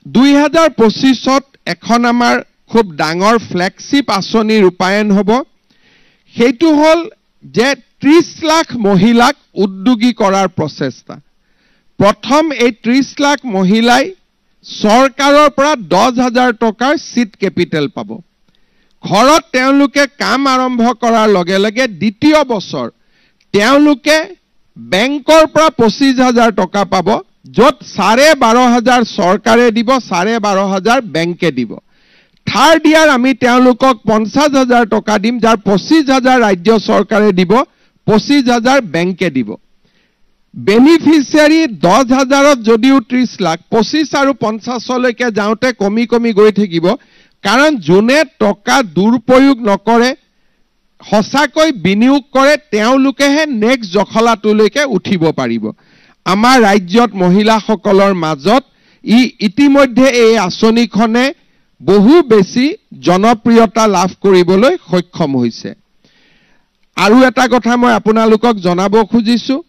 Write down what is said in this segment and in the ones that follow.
2025ত এখন আমাৰ খুব ডাঙৰ ফ্লেগশ্বিপ আঁচনি ৰূপায়ণ হ'ব। সেইটো হ'ল যে 30 লাখ মহিলাক উদ্যোগী কৰাৰ প্ৰচেষ্টা। প্ৰথম এই 30 লাখ মহিলাই চৰকাৰৰ পৰা 10,000 টকাৰ চিড কেপিটেল পাব। ঘৰত তেওঁলোকে কাম আৰম্ভ কৰাৰ লগে লগে দ্বিতীয় বছৰ তেওঁলোকে বেংকৰ পৰা 25,000 টকা পাব, য'ত 12,500 চৰকাৰে দিব, 12,500 বেংকে দিব। থাৰ্ড ইয়াৰ আমি তেওঁলোকক 50,000 টকা দিম, যাৰ 25,000 ৰাজ্য চৰকাৰে দিব, 25,000 বেংকে দিব। বেনিফিচিয়াৰী 10 হাজাৰত যদিও 30 লাখ, 25 আৰু 50লৈকে যাওঁতে কমি কমি গৈ থাকিব। কাৰণ যোনে টকা দুৰুপয়োগ নকৰে, সঁচাকৈ বিনিয়োগ কৰে, তেওঁলোকেহে নেক্সট জখলাটোলৈকে উঠিব পাৰিব। আমাৰ ৰাজ্যত মহিলাসকলৰ মাজত ই ইতিমধ্যে এই আঁচনিখনে বহু বেছি জনপ্ৰিয়তা লাভ কৰিবলৈ সক্ষম হৈছে। আৰু এটা কথা মই আপোনালোকক জনাব খুজিছোঁ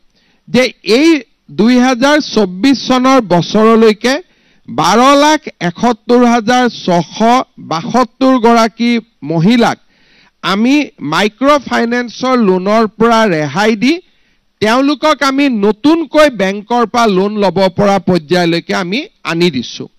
যে এই 2024 চনৰ বছৰলৈকে 12,71,672 গৰাকী মহিলাক আমি মাইক্ৰ' ফাইনেন্সৰ লোনৰ পৰা ৰেহাই দি তেওঁলোকক আমি নতুনকৈ বেংকৰ পৰা লোন ল'ব পৰা পৰ্যায়লৈকে আমি আনি দিছোঁ।